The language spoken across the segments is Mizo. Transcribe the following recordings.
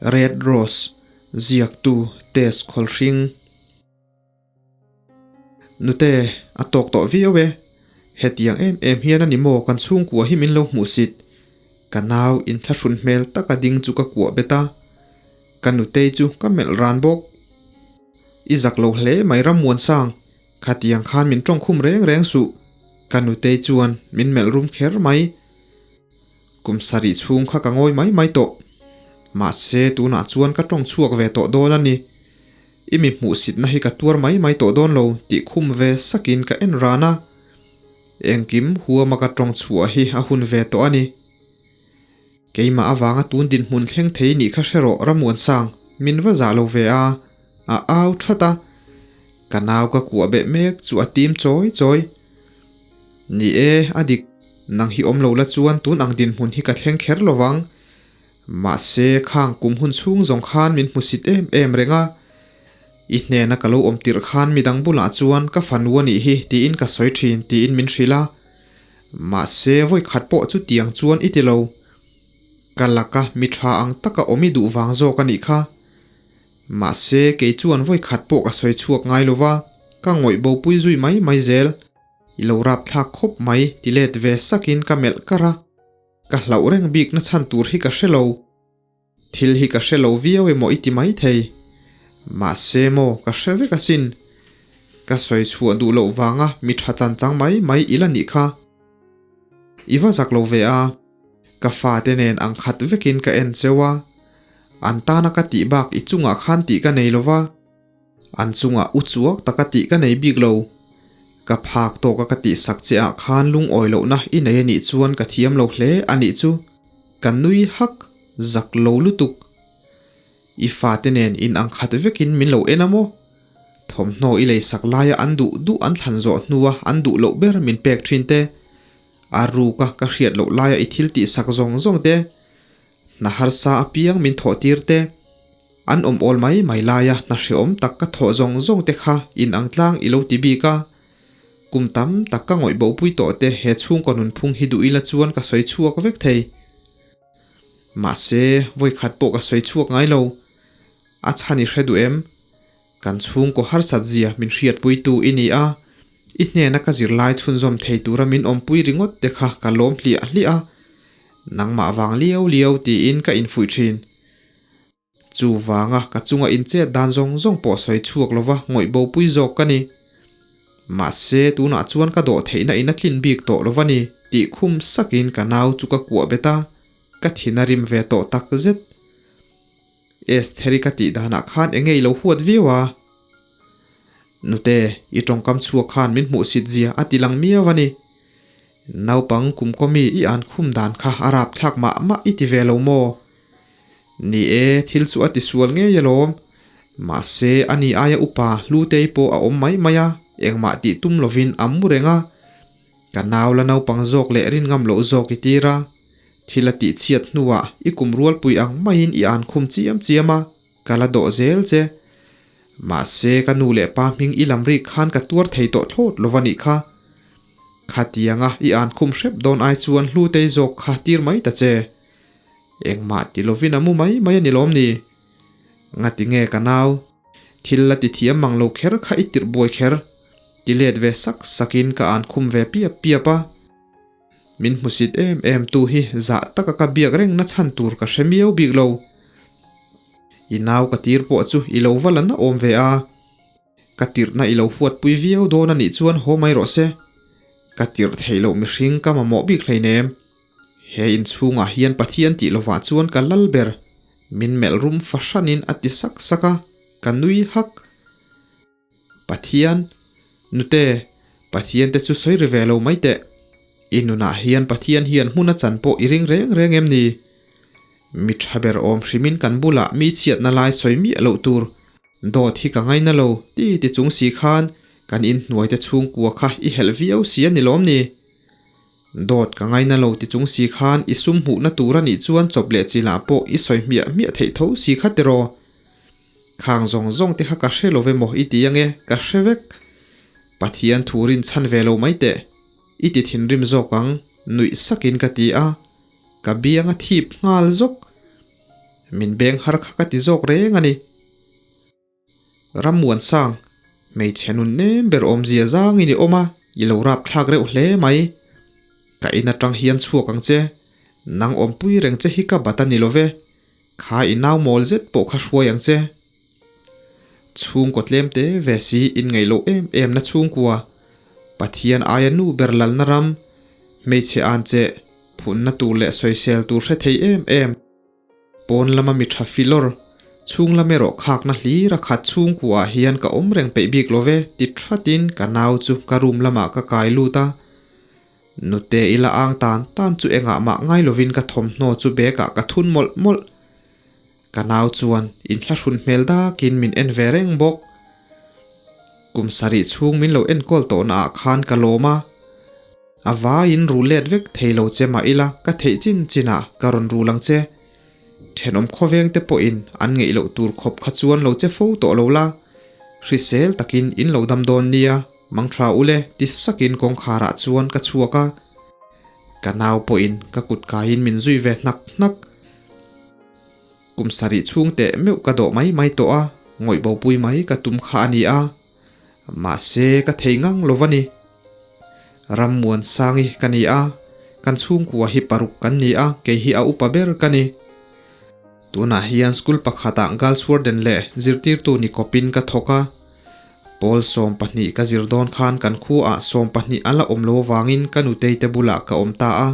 Red Rose, ziaktu Tess Khawlhring. Nute, a tawk tawh viau e. Hetiang em em hian a ni maw kan chhungkua hi min lo hmuh sit. Ka nau inthlahrun hmel taka ding chu ka kuah bet a. Ka nutei chu ka melh ran bawk. I zak lo hle mai Rammuansang, khatiang khan min tawngkhum reng reng suh. Ka nutei chuan min melh rum kher mai. Kum sarih chhung kha ka ngawi mai mai tawh. Mahse tunah chuan ka tawng chhuak ve tawh dawn a ni. I mi hmuhsitna hi ka tuar mai mai tawh dawn lo tih khum ve sakin ka en ran a. Engkim huama ka tawng chhuah hi a hun ve tawh a ni. Keimah avanga tun dinhmun thleng thei nih kha hre rawh Ramuansang, min va zah lo ve a, a au that a. Ka nau ka kuah beh mek chu a tim chawi chawi. Ni e, a dik, nang hi awm lo la chuan tun ang dinhmun hi ka thleng kher lo vang. Mahse, khang kum hun chhung zawng khan min hmusit em em reng a. I hnena ka lo awm tirh khan midang bulah chuan ka fanu a nih hi tiin ka sawi thin tiin min hrilh a. Mahse, vawi khat pawh chutiang chuan i ti lo. Ka laka mi tha ang taka awm i duh vang zawk a nih kha. Mahse, kei chuan vawi khat pawh ka sawi chhuak ngai lo va, ka ngawih bopui zui mai mai zel. I lo rap thlak khawp mai ti let ve sakin ka melh kar a, ka hlauh reng bik na chhan tur hi ka hre lo. Thil hi ka hre lo viau emaw i ti mai thei. Mahse maw ka hre vek asin. Ka sawi chhuah duh loh vanga mi tha chan chang mai mai i la nih kha. I va zak lo ve a, ka fate nen ang khat vekin ka en cheu a, an tana ka tih bak i chungah khan tih ka nei lo va. An chungah u chuak taka tih ka nei bik lo. Ka phak tawka ka tih sak che ah khan lungawi lohna i nei a nih chuan ka thiam lo hle a nih chu. Ka nui hak zak lo lutuk. I fate nen in ang khat vekin min lo en a maw? Thawmhnaw i lei sak laia an duh duh an thlan zawh hnua an duh loh ber min pek thin te. A ruka ka hriat loh laia i thil tih sak zawng zawng te. Hna harsa apiang min thawh tir te. An awm awl mai mai laia hna hreawm tak ka thawh zawng zawng te kha in ang tlang i lo ti bik a. Kum tam tak ka ngawih bopui tawh te he chhungkaw nunphung hi duh ila chuan ka sawi chhuak vek thei. Mahse, vawi khat pawh ka sawi chhuak ngai lo. A chhan i hre duh em? Kan chhungkaw harsat zia min hriatpuitu i ni a, i hnena ka zirlai chhunzawm thei tura min awmpui ringawt te kha ka lawm hliah hliah a. Nangmah vang liau liau tiin ka infuih thin. Chuvanga ka chunga inchet dan zawng zawng pawh sawi chhuak lova ngawih bopui zawk ka ni. Mahse, tunah chuan ka dawh theihna in a tlin bik tawh lova ni tih khum sakin ka nau chu ka kuah bet a, ka thin a rim ve tawh tak zet. Estheri ka tih danah khan enge i lo huat viau a? Nute, i tawngkam chhuak khan min hmuhsit zia a ti lang miau a ni. Naupang kumkawmi i an khum dan kha a rapthlak mah mah i ti ve lo maw? Ni e, thil chu a tisual ngei alawm. Mahse, ani aia upa Hlutei pawh a awm mai mai a, engmah tih tum lovin a mu reng a. Ka nau la naupang zawk leh rin ngam loh zawk i tir a. Thil a tih chhiat hnuah i kum rualpui ang maiin i an khum chiam chiam a, ka la dawh zel che. Mahse, ka nu leh pa hming i lam rik khan ka tuar thei tawh thlawt lo va nih kha. Khatianga i an khum hrep dawn ai chuan Hlutei zawk kha tir mai ta che. Engmah ti lovin a mu mai mai a ni lawm ni? Ngati nge ka nau? Thil la ti thiam mang lo kher kha i tirh buai kher. Ti let ve sak sakin ka an khum ve piap piap a. Min hmusit em em tu hi zah taka ka biak reng na chhan tur ka hre miau bik lo. I nau ka tir pawh chu i lo va la na awm ve a. Ka tirhna i lo huatpui viau dawn a nih chuan haw mai rawh se. Ka tirh theih loh mihring ka mamawh bik hleinem. He inchhungah hian Pathian tih lovah chuan ka lal ber. Min melh rum fahranin a ti sak sak a, ka nui hak. Pathian, Nute, Pathian te chu sawi ri ve lo mai teh. I nunah hian Pathian hian hmun a chan pawh i ring reng reng em ni? Mi tha ber awm hrimin kan bulah mi chhiatna lai sawi miah loh tur. Dawt hi ka ngaina lo ti ti chung si khan kan inhnuai te chhungkua kha i helh viau si a ni lawm ni? Dawt ka ngaina lo ti chung si khan i sum hmuhna tur a nih chuan chawp leh chilah pawh i sawi hmiah hmiah theih tho si kha tiraw? Khang zawng zawng te kha ka hre lo ve maw i ti ange, ka hre vek. Pathian thu rin chhan ve lo mai teh. I ti thinrim zawk ang, nuih sakin ka ti a. Ka biang a thip nghal zawk. Min beng har kha ka ti zawk reng a ni. Rammuansang, hmeichhe nun nem ber awmzia zangin i awm a, i lo rap thlak reuh hle mai. Ka in atang hian chhuak ang che, nang awmpui reng che hi ka bat a ni lo ve, kha i nau mawl zet pawh kha hruai ang che. Chhungkaw tlem te ve si inngaih loh em em na chhungkua, Pathian aia nu ber lalna ram, hmeichhe an che, phunna tur leh sawisel tur hre thei em em. Pawn lama mi tha filawr, chhung lam erawh khakna hlir a khat chhungkuah hian ka awm reng peih bik lo ve ti thatin ka nau chu ka room lamah ka kai lut a. Nute ila ang tan tan chu engah mah ngai lovin ka thawmhnaw chu bag ah ka thun mawlh mawlh. Ka nau chuan inthlahrun hmel dakin min en ve reng bawk. Kum sarih chhung min lo enkawl tawhna ah khan ka lawm a. A vaiin ru let vek thei lo che mah ila ka theih chin chinah ka rawn rul ang che. Thenawm khawveng te pawhin an ngeih loh tur khawp kha chuan lo che fo tawh lo la. Hrisel takin in lo dam dawn nia, mang tha ule ti sakin kawngkharah chuan ka chhuak a. Ka nau pawhin ka kut kaiin min zui ve hnak hnak. Kum sarih chhung teh meuh ka dawh mai mai tawh a, ngawih bopui mai ka tum kha a ni a. Mahse ka thei ngang lo va ni. Rammuansangi ka ni a, kan chhungkua hi paruk kan ni a, kei hi a upa ber ka ni. Tunah hian school pakhatah girls warden leh zirtirtu ni kawpin ka thawk a. Pawl 12 ka zir dawn khan kan khuaah 12 a la awm lo avangin ka nutei te bulah ka awm ta a.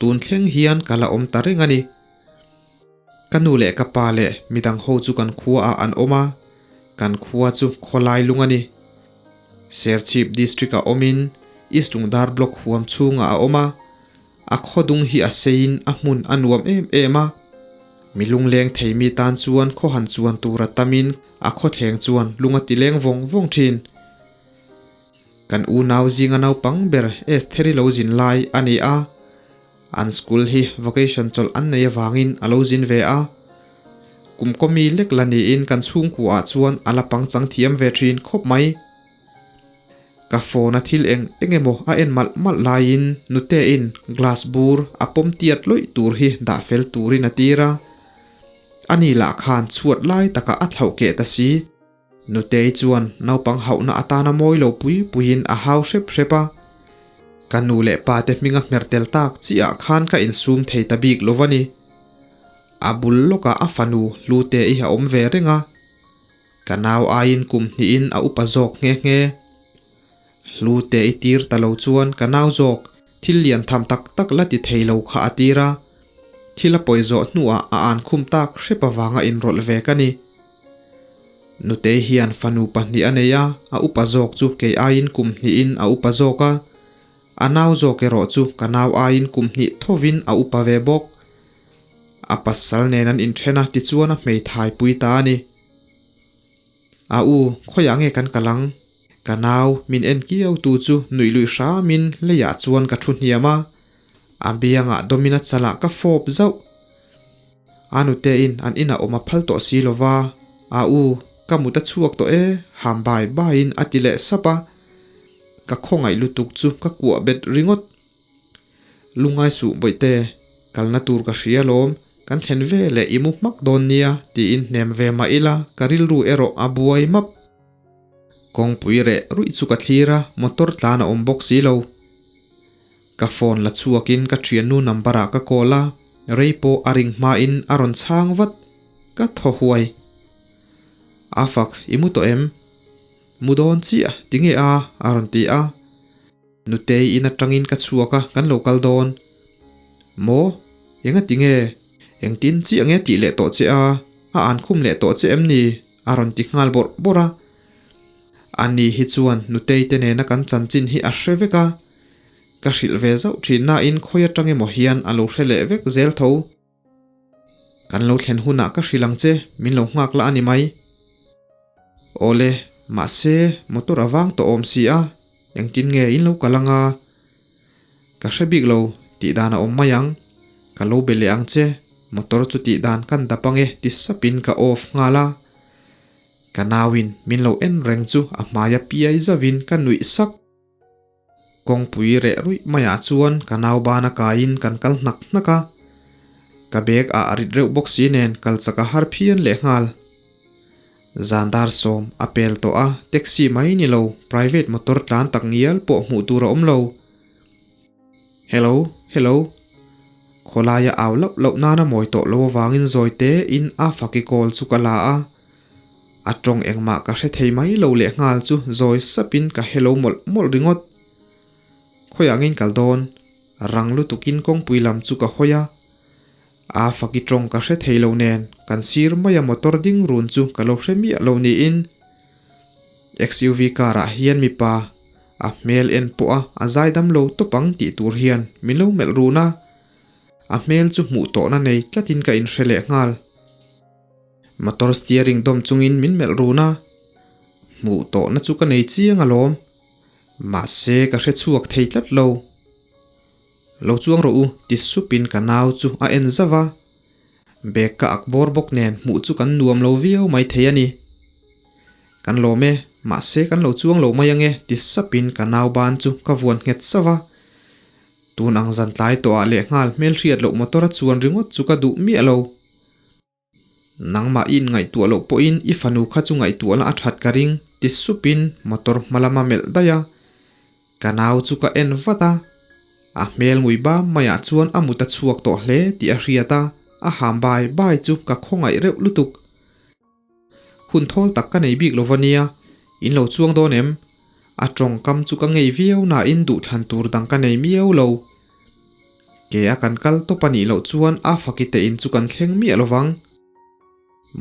Tun thleng hian ka la awm ta reng a ni. Ka nu leh ka pa leh midang ho chu kan khua ah an awm a, kan khua chu khawlai lung a ni. Serchhip District ah awmin East Lungdar Block huam chhungah a awm a, a khawdung hi a seiin a hmun a nuam em em a. Mi lungleng thei mi tan chuan khaw han chuan tur a tamin a khawthleng chuan lung a ti leng vawng vawng thin. Kan unau zinga naupang ber Estheri lo zin lai a ni a. An school hi vacation chawlh an nei avangin a lo zin ve a. Kum kawmi lek la niin kan chhungkuaah chuan a la pangchang thiam ve thin khawp mai. Ka phone a thil eng eng emaw a en malh malh laiin nutein glass bur a pawm tiat lawih tur hi dah fel turin a tir a. Ani lah khan chhuat lai takah a thlauh keh ta si. Nutei chuan naupang hauhna atana mawi lo pui puiin a hau hrep hrep a. Ka nu leh pa te hminga hmer tel tak chiah khan ka insum thei ta bik lo va ni. A bul lawkah a fanu Hlute-i a awm ve reng a. Ka nau aiin kum hnihin a upa zawk nghe nghe. Hlute-i tir ta lo chuan ka nau zawk thil lian tham tak tak la ti thei lo kha a tir a. Thil a pawi zawh hnuah a an khum tak hrep avanga inrawlh ve ka ni. Nutei hian fanu pahnih a nei a, a upa zawk chu kei aiin kum hnihin a upa zawk a. A nau zawk erawh chu ka nau aiin kum hnih thovin a upa ve bawk. A pasal nen an inthen a tichuan a hmeithai pui ta a ni. A u, khawiah nge kan kal ang? Ka nau, min en kiau tu chu nuih luih hramin leiah chuan ka thu hniam a. A biangah dawmin a chalah ka fawp zauh. A nutein an inah awm a phal tawh si lo va, A u, ka mut a chhuak tawh e, ham bai baiin a ti leh sap a. Ka khawngaih lutuk chu ka kuah bet ringawt. Lungai suh bawihte, kalna tur ka hria lawm, kan thlen ve leh i mu hmak dawn nia tiin hnem ve mah ila ka rilru erawh a buai map. Kawngpui reh ruih chu ka thlir a, motor tlan a awm bawk si lo. Ka phone la chhuakin ka thiannu number ah ka call a, rei pawh a ring hmain a rawn chhang vat. Ka thaw huai. A fak, i mu tawh em? Mu dawn chiah, tinge a? a rawn ti a. Nutei in atangin ka chhuak a, kan lo kal dawn. Maw? Enga tinge? Engtin chiah nge tih leh tawh che a? A an khum leh tawh che em ni? A rawn ti nghal bawrh bawrh a. Ani hi chuan Nutei te nena kan chanchin hi a hre vek a. Ka hrilh ve zauh thin nain khawi atang emaw hian a lo hre leh vek zel tho. Kan lo thlen hunah ka hrilh ang che, min lo nghak la a ni mai. Awle, mahse motor a vang tawh awm si a, engtin nge in lo kal anga? Ka hre bik lo, tih dan a awm mai ang. Ka lo be leh ang che, motor chu tih dan kan dap ange ti sapin ka off nghal a. Ka nauin min lo en reng chu a hmaia piai zauhin ka nuih sak. Kawngpui reh ruih maiah chuan ka nau bana kaiin kan kal hnak hnak a. Ka bag ah a rit reuh bawk si nen kal chak a har phian lehnghal. Zan dar sawm a pel tawh a, taxi mai ni lo, private motor tlan tak ngial pawh hmuh tur a awm lo. Hello, hello. Khawlaia au loh loh nana mawi tawh lo avangin zawi te in a faki call chu ka la a. A tawng engmah ka hre thei mai lo lehnghal chu zawi sapin ka hello mawlh mawlh ringawt. Khawiah ngei kal dawn? Rang lutukin kawngpui lam chu ka hawi a. A faki tawng ka hre thei lo nen kan sir maia motor ding run chu ka lo hre miah lo niin XUV car ah hian mipa a hmel en pawh a a zaidam lo tawp ang tih tur hian min lo melh run a. A hmel chu hmuh tawhna nei tlatin ka inhre leh nghal. Motor steering dawm chungin min melh run a, hmuh tawhna chu ka nei chiang alawm. Mahse ka hre chhuak thei tlat lo. Lo chuang rawh u ti supin ka nau chu a en zauh a. Bag ka ak bawr bawk nen hmuh chu kan nuam lo viau mai thei a ni. Kan lawm e, mahse kan lo chuang lo mai ange ti sapin ka nau ban chu ka vuan nghet sauh a. Tun ang zan tlai tawhah lehnghal hmelhriat loh motor a chuan ringawt chu ka duh miah lo. Nangmah i inngaihtuah loh pawhin i fanu kha chu ngaihtuahna a that ka ring ti supin motor hma lama melh daih a. Ka nau chu ka en vat a, a hmel ngui bam maiah chuan a mut a chhuak tawh hle tih a hriat a, a ham bai bai chu ka khawngaih reuh lutuk. Hun thawl tak ka nei bik lova nia, in lo chuang dawn em? A tawngkam chu ka ngei viau nain duhthlan tur dang ka nei miau lo. Ke a kan kal tawp a nih loh chuan a faki te in chu kan thleng miah lovang.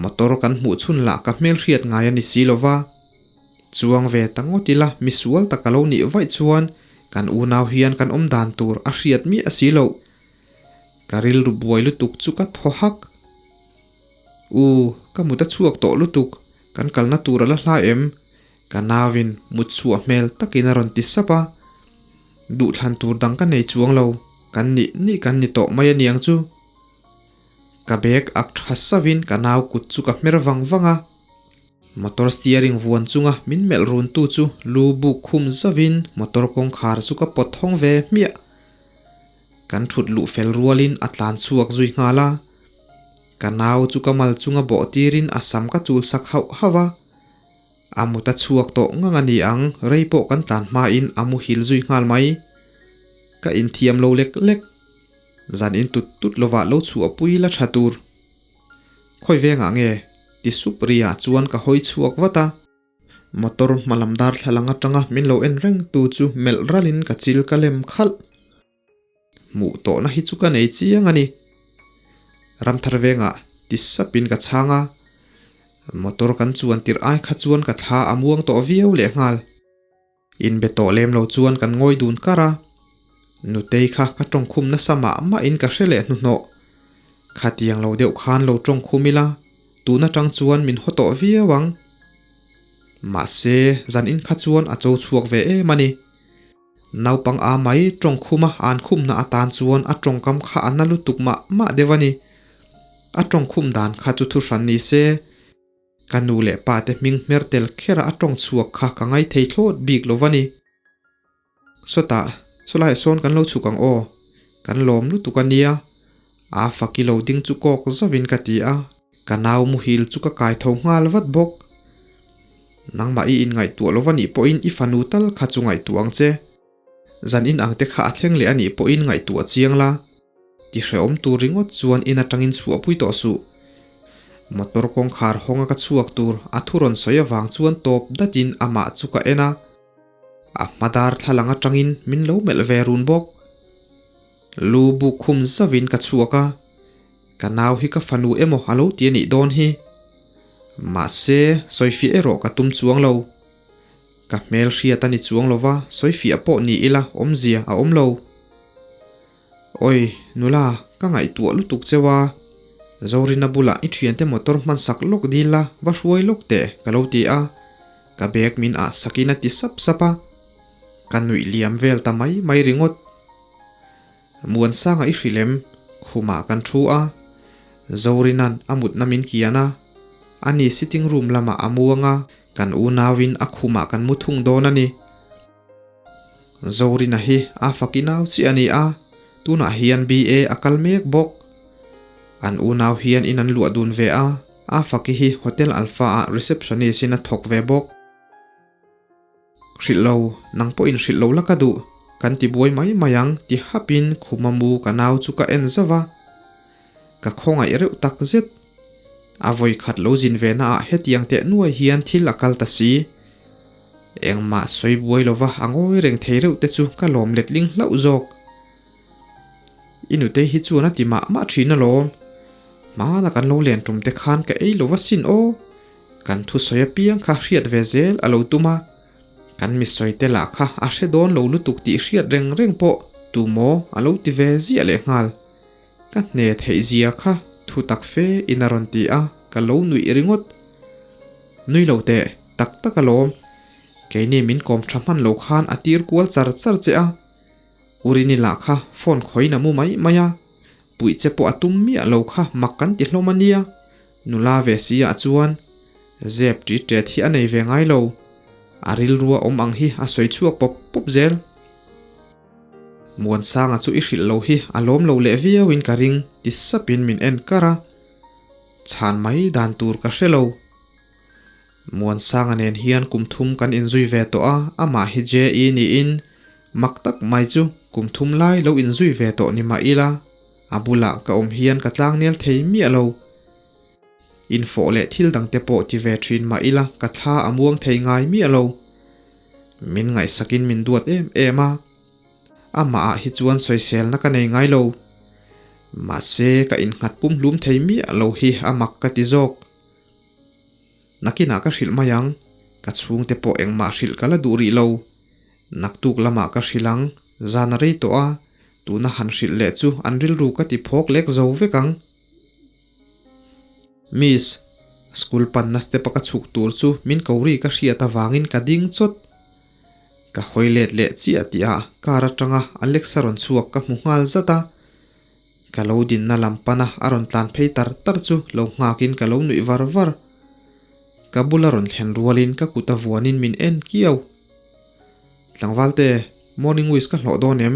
Motor kan hmuh chhun lah ka hmelhriat ngai a ni si lova. Chuang ve ta ngawt ila misual tak a lo nih vaih chuan kan unau hian kan awm dan tur a hriat miah si loh. Ka rilru buai lutuk chu ka thaw hak. U, ka mut a chhuak tawh lutuk, kan kalna tur a la hla em? Ka nauin mut chhuah hmel takin a rawn ti sap a. Duhthlan tur dang ka nei chuang lo, kan nih nih kan ni tawh mai aniang chu. Ka bag ak tha savin ka nau kut chu ka hmer vang vang a. Motor steering vuan chunga min melh runtu chu lu buk khum zavin motor kawngkhar chu ka pawt thawng ve hmiah. Kan thut luh fel rualin a tlan chhuak zui nghal a. Ka nau chu ka mal chunga bawh tirin a sam ka chul sak hauh hauh a. A mut a chhuak tawh ngang a ni ang, rei pawh kan tlan hmain a muhil zui nghal mai. Ka inthiam lo lek lek. Zan in tut tut lovah lo chhuahpui la tha tur. Khawi vengah nge? ti sup riah chuan ka hawi chhuak vat a. Motor hma lam darthlalang atanga min lo en reng tu chu melh ralin ka chil ka lem khalh. Hmuh tawhna hi chu ka nei chiang a ni. Ramthar vengah ti sapin ka chhang a, motor kan chuan tirh ai kha chuan ka thla a muang tawh viau lehnghal. Inbe tawh lem lo chuan kan ngawi dun kar a, Nutei kha ka tawngkhum nasa mah mahin ka hre leh hnuhnawh. Khatiang lo deuh khan lo tawngkhum ila, tun atang chuan min haw tawh viau ang. Mahse, zan in kha chuan a cho chhuak ve em a ni. Naupang a mai tawngkhuma an khumna atan chuan a tawngkam kha a na lutuk mah mah deuh a ni. A tawngkhum dan kha chu thuhran ni se, ka nu leh pa te hming hmer tel khera a tawng chhuak kha ka ngai thei thlawt bik lo va ni. Sawtah, sawlaiah sawn kan lo chhuk ang aw, kan lawm lutuk a nia, a faki lo ding chu kawk zauhin ka ti a, ka nau muhil chu ka kai tho nghal vat bawk. Nangmah i inngaihtuah lo va nih pawhin i fanu tal kha chu ngaihtuah ang che. Zan in ang te kha a thleng leh a nih pawhin ngaihtuah chiang la. Ti hrehawm tur ringawt chuan in atangin chhuahpui tawh suh. Motor kawngkhar hawnga ka chhuak tur a thu rawn sawi avang chuan tawp datin amah chu ka en a. A hma dar thlalang atangin min lo melh ve run bawk. Lu buk khum zauhin ka chhuak a, ka nau hi ka fanu emaw a lo ti a nih dawn hi. Mahse, sawifiah erawh ka tum chuang lo. Ka hmel hriat a ni chuang lo va, sawifiah pawh ni ila awmzia a awm lo. Awi, nula, ka ngaihtuah lutuk cheu a. Zorina bulah i thiante motor hmansak lawk dil la, va hruai lawk teh, ka lo ti a. Ka bag min ah sakin a ti sap sap a. Ka nuih liam vel ta mai mai ringawt. Muansanga i hrilh em? Khumah kan thu a. Zorina'n a mutna min kian a. Ani sitting room lamah a muang a, kan unauin a khumah kan mu thung dawn a ni. Zorina hi a fak inau chiah a ni a, tunah hian BA a kal mek bawk. An unau hian in an luah dun ve a, Afaki hi Hotel Alpha ah receptionist in a thawk ve bawk. Hrilh lo, nang pawh in hrilh lo la ka duh, kan ti buai mai mai ang ti hap in khuma mu ka nau chu ka en zauh a. Ka khawngaih reuh tak zet. A vawi khat lo zin ve na ah hetiang teh nuai hian thil a kal ta si. Engmah sawi buai lova a ngawi reng thei reuh te chu ka lawm letling hlauh zawk. I nutei hi chuan a ti mah mah thin alawm. Hmana kan lo len tum te khan ka ei lo va sin aw. Kan thusawi apiang kha hriat ve zel a lo tum a. Kan misawi te lah kha a hre dawn lo lutuk tih hriat reng reng pawh tu maw a lo ti ve ziah leh nghal. Ka hne theih zia kha thu tak fe in a rawn ti a, ka lo nuih ringawt. Nui lo teh, tak tak alawm. Keini min kawm tha hman lo khan a tir kual char char che a. Urini lah kha phone khawiin a mu mai mai a, puih che pawh a tum miah lo kha mak kan ti hlawm a nia, nula ve si ah chuan zep ṭi ṭet hi a nei ve ngai lo, a rilrua awm ang hi a sawi chhuak pawp pawp zel. Muansanga chu i hrilh lo hi a lawm lo leh viau in ka ring ti sapin min en kar a, chhan mai dan tur ka hre lo. Muansanga nen hian kum thum kan inzui ve tawh a, amah hi JE niin mak tak mai chu kum thum lai lo inzui ve tawh ni mah ila, a bulah ka awm hian ka tlangnel thei miah lo. Infawh leh thil dangte pawh ti ve thin mah ila ka thla a muang thei ngai miah lo. Min ngaihsakin min duat em em a, amahah hi chuan sawiselna ka nei ngai lo. Mahse ka innghat pumhlum thei miah lo hi a mak ka ti zawk. Nakinah ka hrilh mai ang, ka chhungte pawh engmah hrilh ka la duh rih lo. Naktuk lamah ka hrilh ang, zan a rei tawh a, tuna han hrilh leh chu an rilru ka ti phawk lek zo vek ang. Miss, school panna step a ka chhuk tur chu min ko ri ka hriat avangin ka ding chawt. Ka hawi let leh chiah tih ah car atanga Alex a rawn chhuak ka hmu nghal zat a. Ka lo dinna lam pana a rawn tlan phei tar tar chu lo nghakin ka lo nuih var var. Ka bula rawn thlen rualin ka kut a vuanin min en kiau. Tlangvalte, morning wish ka hlawh dawn em?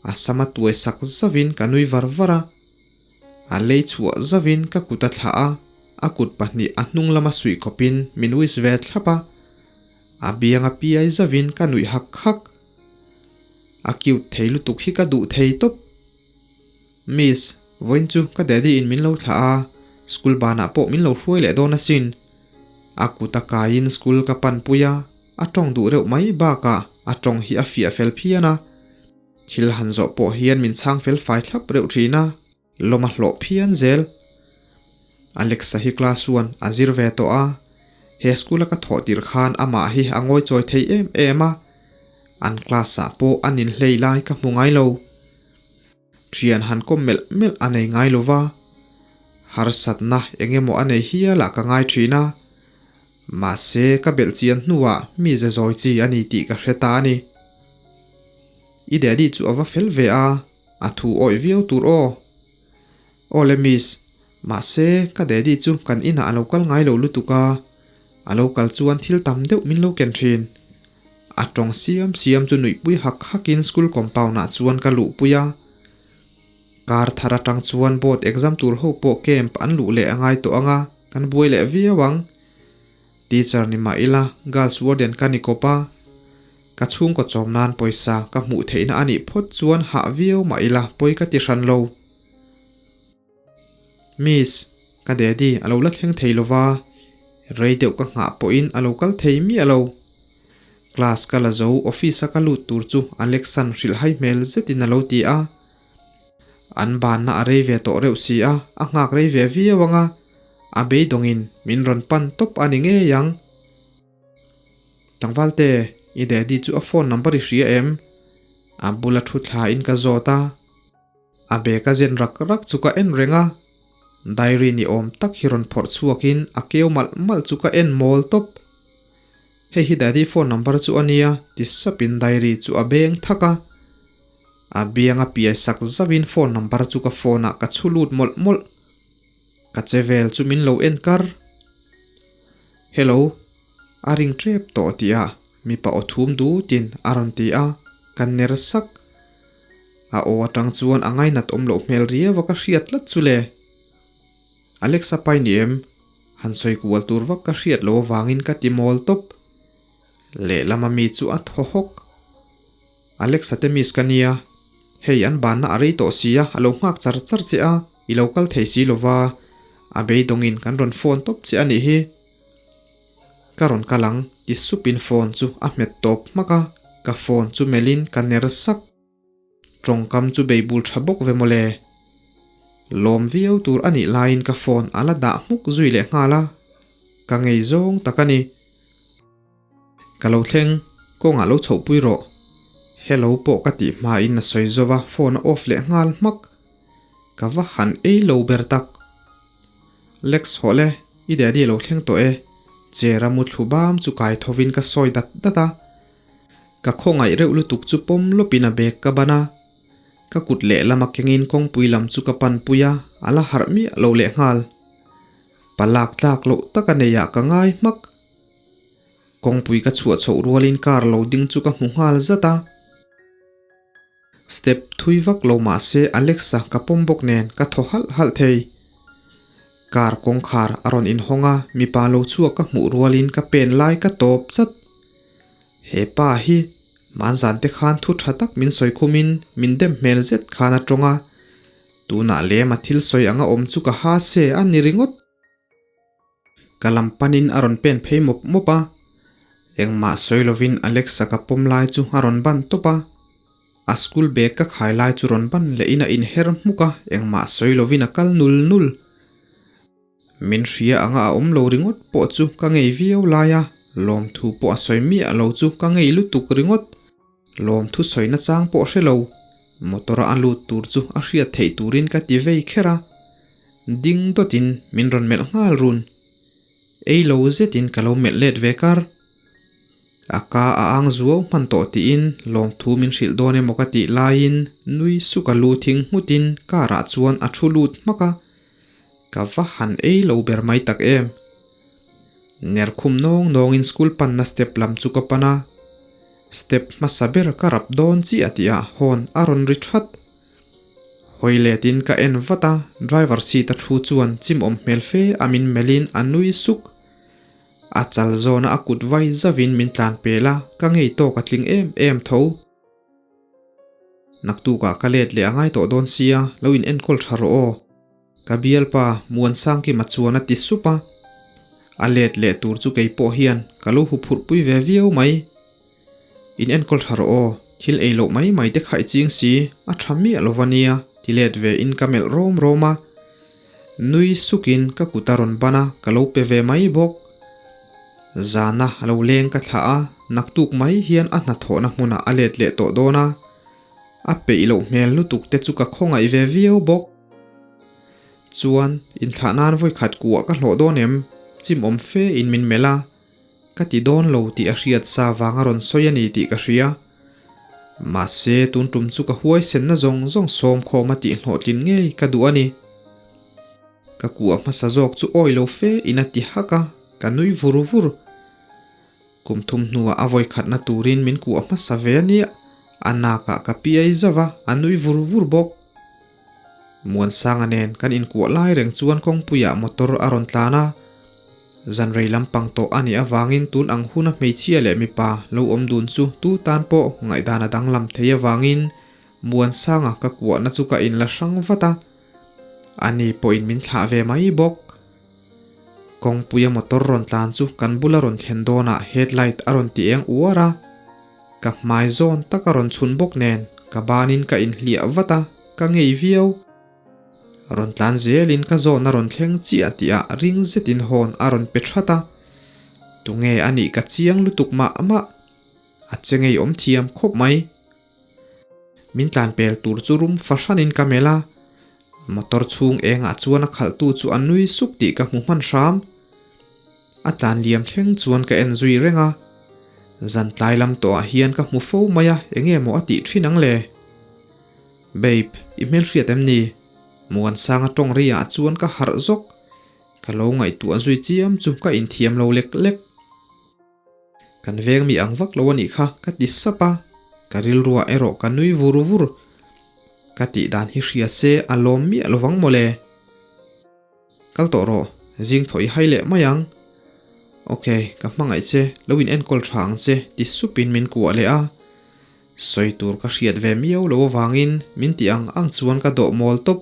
A sama tuai sak zauvin ka nui var var a. A lei chhuah zauvin ka kut a thlah a, a kut pahnih a hnung lama suih khawpin min wish ve thlap a. A bianga piai zauvin ka nuih hak hak. A cute thei lutuk hi ka duh thei tawp. Miss, vawiin chu ka daddy in min lo thlah a, school banah pawh min lo hruai leh dawn asin. A kut a kaiin school ka pan pui a, a tawng duh reuh mai bakah a tawng hi a fiah fel phian a. Thil han zawh pawh hian min chhang fel fai thlap reuh thin a, lawm a hlawh phian zel. Alexa hi class one a zir ve tawh a, he school a ka thawh tir khan amah hi a ngawi chawi thei em em a, an class ah pawh a ninhlei lai ka hmu ngai lo. Thian han kawm melh melh a nei ngai lo va, harsatna eng emaw a nei hial ah ka ngai thin a, mahse ka belh chian hnuah mi ze zawi chi a ni tih ka hre ta a ni. I daddy chu a va fel ve a, a thu awih viau tur aw. Aw le miss, mahse ka daddy chu kan inah a lo kal ngai lo lutuk a, a lo kal chuan thil tam deuh min lo ken thin. A tawng siam siam chu nuihpui hak hakin school compound ah chuan ka luhpui a. Kar thar atang chuan board exam tur ho pawh camp an luh leh a ngai tawh ang a, kan buai leh viau ang. Teacher ni mah ila girls warden ka ni kawp a. Ka chhungkaw chawm nan pawisa ka hmuh theihna a nih phawt chuan hah viau mah ila pawi ka ti hran lo. Miss, ka daddy a lo la thleng thei lova, rei deuh ka nghah pawhin a lo kal thei miah lo. Class ka la zo office a ka lut tur chu Alexan hrilh hai hmel zetin a lo ti a. An banna a rei ve tawh reuh si a, a nghak rei ve viau ang a, a beidawngin min rawn pan tawp a ni ngei ang. Tlangvalte, i daddy chu a phone number i hria em? A bula thu thlain ka zawt a. A bag a zen rak rak chu ka en reng a, diary ni awm tak hi rawn phawrh chhuakin a keu malh malh chu ka en mawl tawp. Hei hi daddy phone number chu a nia ti sapin diary chu a beng thak a. A biang a piai sak zauhin phone number chu ka phone ah ka chhu lut mawlh mawlh. Ka che vel chu min lo en kar. Hello, a ring tep tawh tih ah mipa aw thum dutin a rawn ti a, ka ner sak. A aw atang chuan a ngainat awm loh hmel riau a ka hriat tlat chu le. Alexa pai ni em? Han sawi kual tur vak ka hriat lo avangin ka ti mawl tawp. Lehlam ami chu a thaw hawk. Alexa te miss ka nia, hei an banna a rei tawh sia, a lo nghak char char che a, i lo kal thei si lova, a beidawngin kan rawn phone tawp che a nih hi. Ka rawn kal ang ti supin phone chu a hmet tawp hmak a, ka phone chu melhin ka ner sak. Tawngkam chu beibul tha bawk ve mawle. Lawm viau tur a nih laiin ka phone a la dah hmuk zui leh nghal a, ka ngei zawng tak a ni. Ka lo thleng, kawngah lo chhohpui rawh. Hello pawh ka tih hmain a sawi zova phone a off leh nghal hmak. Ka va han ei lo ber tak. Lex hawh le, i daddy a lo thleng tawh e. Chair a muthlu bam chu kai thovin ka sawi dat dat a. Ka khawngaih reuh lutuk chu pawm lawpin a bag ka ban a, ka kut lehlam a kengin kawngpui lam chu ka panpui a, a la harh miah lo lehnghal. Palak tlak loh tak a neiah ka ngai hmak. Kawngpui ka chhuah chhoh rualin car lo ding chu ka hmu nghal zat a. Step thui vak lo mah se Alexa ka pawm bawk nen ka thaw halh halh thei. Car kawngkhar a rawn inhawng a, mipa lo chhuak ka hmuh rualin ka pen lai ka tawp chat. He pa hi hmanzan te khan thu tha tak min sawi khumin min dem hmel zet khan a tawng a, tunah lem a thil sawi anga awm chu ka ha se a ni ringawt. Ka lam panin a rawn pen phei mawp mawp a, engmah sawi lovin Alexa ka pawm lai chu a rawn ban tawp a, a school bag ka khai lai chu rawn ban lehin a inher hmuk a, engmah sawi lovin a kal nul nul. Min hria anga a awm lo ringawt pawh chu ka ngei viau lai a, lawmthu pawh a sawi miah lo chu ka ngei lutuk ringawt. Lawmthu sawi nachang pawh hre lo, motor a a lut tur chu a hriat theih turin ka ti vei kher a, ding dawtin min rawn melh nghal run. Ei lo zetin ka lo melh let ve kar. A ka a ang zuau hman tawh tiin lawmthu min hrilh dawn emaw ka tih laiin nui suk a lu thing nghutin car ah chuan a thu lut hmak a, ka va han ei lo ber mai tak em. Ner khum nawng nawngin school panna step lam chu ka pan a. Step hmasa ber ka rap dawn chiah tihah horn a rawn ri that. Hawi letin ka en vat a, driver seat a thu chuan chimawm hmel fe a min melhin a nui suk. A chal zawna a kut vai zavin min tlan pel a, ka ngei tawk a tling em em tho. Naktukah ka let leh a ngai tawh dawn sia, lo in enkawl tha rawh aw. Ka bialpa Muansangkima chuan a ti sup a, a let leh tur chu kei pawh hian ka lo huphurhpui ve viau mai. In enkawl tha rawh aw, thil ei loh mai mai te kha i ching si, a tha miah lo va nia, ti let ve in ka melh rawm rawm a. Nui sukin ka kut a rawn ban a, ka lo pe ve mai bawk. Zana a lo leng ka thlah a, naktuk mai hian a hnathawhna hmunah a let leh tawh dawn a, a peih loh hmel lutuk te chu ka khawngaih ve viau bawk. Chuan inthlah nan vawikhat kuah ka hlawh dawn em? Chimawm fe in min melh a, ka ti dawn lo tih a hriat sa vang a rawn sawi a ni tih ka hria. Mahse tun tum chu ka huaisenna zawng zawng sawm khawm a tih hlawhtlin ngei ka duh a ni. Ka kuah hmasa zawk chu awi lo fe in a ti hak a, ka nui vur vur. Kum thum hnuah a vawikhatna turin min kuah hmasa ve a nia, a nakah ka piai zauh a, a nui vur vur bawk. Muansanga nen kan inkuah lai reng chuan kawngpuiah motor a rawn tlan a, zanrei lampang tawh a nih avangin tun ang huna hmeichhia leh mipa lo awm dun chu tu tan pawh ngaihdan a danglam thei avangin Muansanga ka kuahna chu ka inla hrang vat a, ani pawhin min thlah ve mai bawk. Kawngpuia motor rawn tlan chu kan bula rawn thlen dawnah headlight a rawn ti eng uar a, ka hmai zawn tak a rawn chhun bawk nen ka banin ka inhliah vat a, ka ngei viau. Rawn tlan zelin ka zawn a rawn thleng chiah tihah ring zetin hawn a rawn pe that a, tunge a nih ka chiang lutuk mah mah, a che ngeiawm thiam khawp mai. Min tlan pel tur chu rum fahranin ka melh a, motor chhung engah chuan a khalhtu chu a nui suk tih ka hmu hman hram. A tlan liam thleng chuan ka en zui reng a, zan tlai lam tawhah hian ka hmu fo mai a, enge maw a tih thin ang le? Babe, i hmelhriat em ni? Muansanga tawng riah chuan ka harh zawk, ka lo ngaihtuah zui chiam chu ka inthiam lo lek lek. Kan veng mi ang vak lo a nih kha ka ti sap a, ka rilruah erawh ka nui vur vur. Ka tih dan hi hria se a lawm miah lovang mawle. Kal tawh rawh, zing thaw i hai leh mai ang. Ok, ka hmangaih che, lo in enkawl tha ang che ti supin min kuah leh a. Sawi tur ka hriat ve miau lo avangin min ti ang ang chuan ka dawh mawl tawp.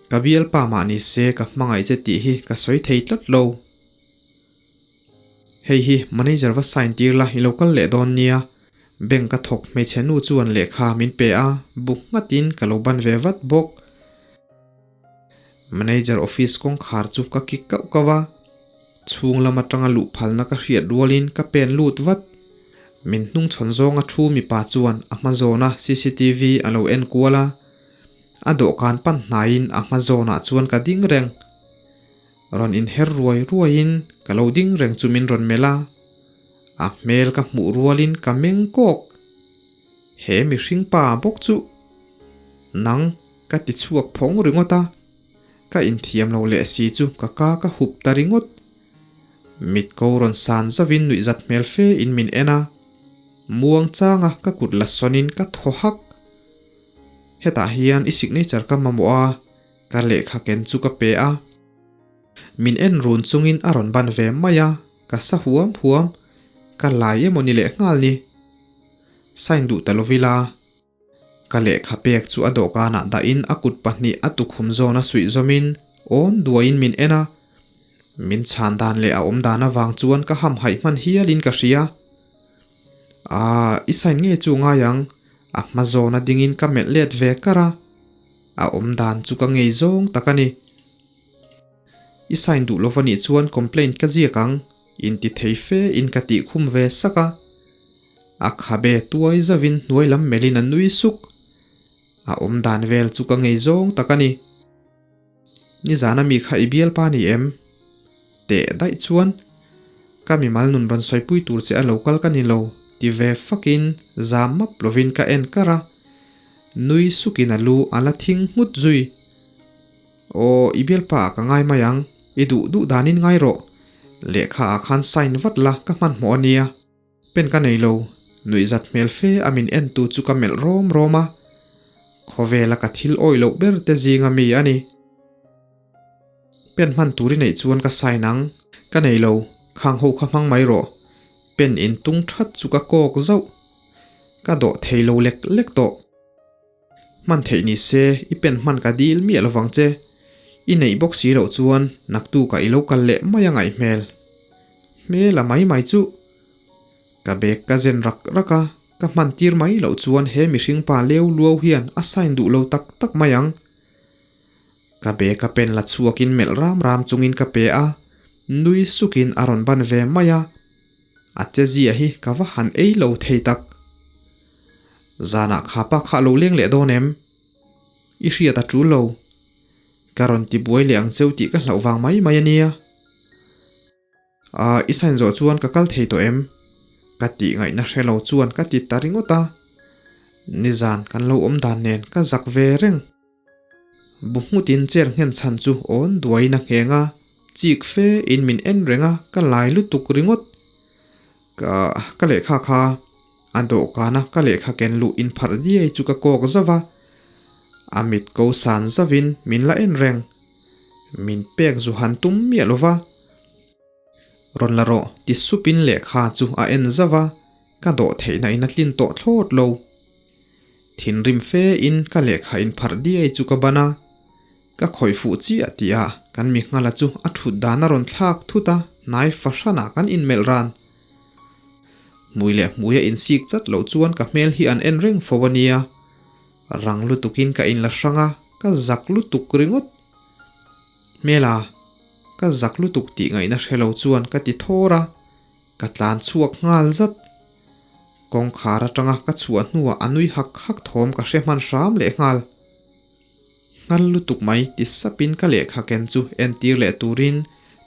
Ka bialpa mah ni se ka hmangaih che tih hi ka sawi thei tlat lo. Hei hi manager va sign tir la i lo kal leh dawn nia. Bank a thawk hmeichhe nu chuan lehkha min pe a, bu nghatin ka lo ban ve vat bawk. Manager office kawngkhar chu ka kik kauh kauh a, chhung lam atanga luh phalna ka hriat rualin ka pen lut vat. Min hnungchhawn zawnga thu mipa chuan a hma zawna cctv a lo en kual a, a dawhkan pan hnaiin a hma zawnah chuan ka ding reng. Rawn inher ruai ruaiin ka lo ding reng chu min rawn melh a, a hmel ka hmuh rualin ka meng kawk. He mihring pa bawk chu nang ka ti chhuak phawng ringawt a, ka inthiam lo leh si chu ka ka ka hup ta ringawt. Mit ko rawn san zauhin nuihzat hmel fe in min en a, muang changa ka kut la sawnin ka thaw hak. Hetah hian i signature ka mamawh a, ka lehkha ken chu ka pe a. Min en run chungin a rawn ban ve mai a, ka sa huam huam, ka lai emaw ni leh nghal ni. Sign duh ta lovila. Ka lehkha pek chu a dawhkanah dahin a kut pahnih a tukhum zawn a suih zawmin awn duaiin min en a. Min chhan dan leh a awm dan avang chuan ka hamhaih hman hialin ka hria. Aaa, i sign nge chu ngai ang? A hma zawna dingin ka melh let ve kar a. A awm dan chu ka ngei zawng tak a ni. I sign duh lova nih chuan complaint ka ziak ang, inti thei fe in ka tih khum ve sak a. A khabe tuai zauhin hnuai lam melhin a nui suk. A awm dan vel chu ka ngei zawng tak a ni. Nizana mi kha i bialpa ni em? Teh daih chuan ka mimal nun rawn sawipui tur che a lo kal ka ni lo ti ve fakin zam map lovin ka en kar a. Nui sukin a lu a la thing nghut zui. Aw, i bialpa ah ka ngai mai ang, i duh duh danin ngai rawh. Lehkha ah khan sign vat la ka hmanhmawh a nia. Pen ka nei lo, nuihzat hmel fe a min en tu chu ka melh rawm rawm a. Khawvela ka thil awih loh ber te zinga mi a ni. Pen hman tur i neih chuan ka sign ang. Ka nei lo, khang ho kha hmang mai rawh. Pen in tung that chu ka kawk zauh. Ka dawh thei lo lek lek tawh. Hman theih ni se, i pen hman ka dil miah lovang che. I neih bawk si loh chuan naktukah i lo kal leh mai a ngaih hmel. Hmel a mai mai chuh. Ka bag ka zen rak rak a, ka hman tir mai loh chuan he mihring pa leu luau hian a sign duh lo tak tak mai ang. Ka bag a pen la chhuakin melh ram ram chungin ka pe a, nui sukin a rawn ban ve mai a. A che zia hi ka va han ei lo thei tak. Zanah kha pa kha a lo leng leh dawn em? I hriat a tul lo. Ka rawn ti buai leh ang cheu tih ka hlauh vang mai mai a nia. Ahh, i sign zawh chuan ka kal thei tawh em? Ka tih ngaihna hre lo chuan ka ti ta ringawt a. Nizan kan lo awm dan nen ka zak ve reng. Bu nghutin chair nghen chhan chu awn duaiin a ngheng a, chik fe in min en reng a, ka lai lutuk ringawt. Ka, ka lehkha kha a dawhkan a, ka lehkha ken luh inpharh diai chu ka kawk zauh a, a mit ko san zauhin min la en reng. Min pek zu han tum miah lo va. Rawn la rawh ti supin lehkha chu a en zauh a, ka dawh theihna in a tlin tawh thlawt lo. Thinrim fe in ka lehkha inpharh diai chu ka ban a, ka khawih fuh chiah tih ah kan mi nghala chu a thut dan a rawn thlak thut a, hnai fahran ah kan inmelh ran. Hmui leh hmui a insik chat loh chuan ka hmel hi an en reng fo a nia. Rang lutuk in ka inla hrang a, ka zak lutuk ringawt. Hmela, ka zak lutuk tih ngaihna hre lo chuan ka ti thawr a, ka tlan chhuak nghal zat. Kawngkhar atanga ka chhuah hnuah a nui hak hak thawm ka hre hman hram leh nghal. Nghal lutuk mai ti sapin ka lehkha ken chu entir leh turin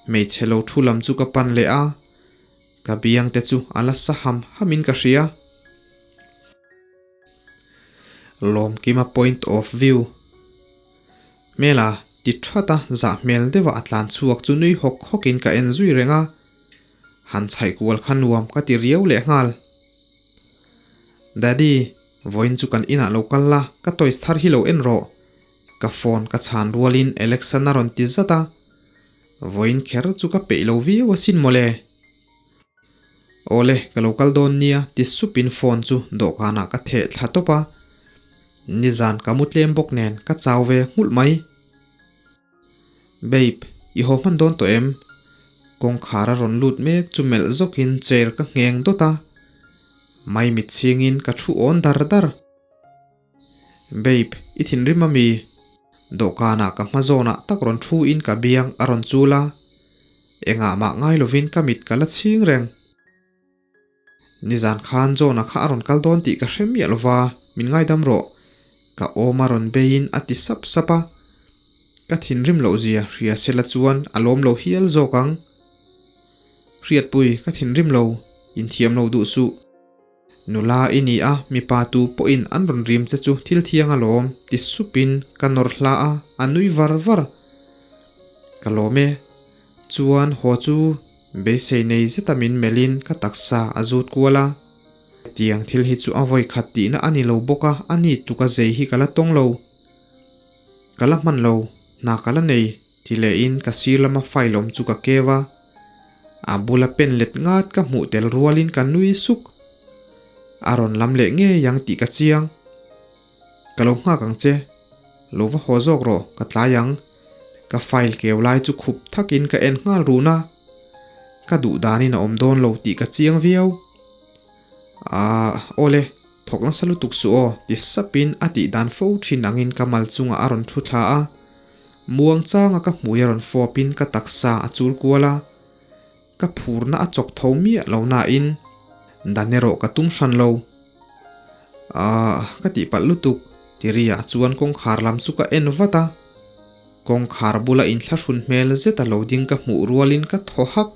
hmeichhe lo thu lam chu ka pan leh a, ka biang te chu a la sa ham hamin ka hria. Lawmkima point of view. Hmela ti that a zah hmel deuha a tlan chhuak chu nui hawk hawkin ka en zui reng a, han chhaih kual kha nuam ka ti riau leh nghal. Daddy, vawiin chu kan inah lo kal la, ka toys thar hi lo en rawh. Ka phone ka chhan rualin Alexan a rawn ti zat a. Vawiin kher chu ka peih lo viau asin mawle. Awle, ka lo kal dawn nia ti supin phone chu dawhkanah ka theh thla tawp a. Nizan ka mu tlem bawk nen ka chau ve nghulh mai. Babe, i haw hman dawn tawh em? Kawngkhar a rawn lut mek chu melh zawkin chair ka ngheng dawt a. Maimit chhingin ka thu awn dar dar. Babe, i thinrim ami? Dawhkanah ka hma zawnah tak rawn thu in ka biang a rawn chul a. Engah mah ngai lovin ka mit ka la chhing reng. Nizan khan John-a kha a rawn kal dawn tih ka hre miah lova, min ngaidam rawh. Ka awm a rawn beiin a ti sap sap a. Ka thinrim loh zia hria sela chuan a lawm lo hial zawk ang. Hriatpui, ka thinrim lo, inthiam lo duh suh. Nula i ni a, mipa tu pawhin an rawn rim che chu thil thiang alawm, ti supin ka nawr hla a, a nui var var. Ka lawm e. Chuan haw chu beisei nei zeta min melhin ka taksa a zut kual a. Tiang thil hi chu a vawi khat tihna a ni lo bawk a, a ni tuk a zei hi ka la tawng lo. Ka la hman lo, hna ka la nei, ti lehin ka sir lama file awm chu ka keu a. A bula pen let ngat ka hmuh tel rualin ka nui suk. A rawn lam leh ngei ang tih ka chiang. Ka lo nghak ang che. Lo va haw zawk rawh, ka tlai ang. Ka file keu lai chu khup thakin ka en nghal run a. Ka duh danin a awm dawn lo tih ka chiang viau. Aah, awle, thawk nasa lutuk suh aw, ti sapin a tih dan fo thin angin ka mal chungah a rawn thu thla a. Muang changa ka hmui a rawn fawpin ka taksa a chul kual a. Ka phurna a chawk tho miah lo nain dan erawh ka tum hran lo. Aah, ka tihpalh lutuk, Tiriah chuan kawngkhar lam chu ka en vat a. Kawngkhar bula inthlahrun hmel zeta lo ding ka hmuh rualin ka thaw hak.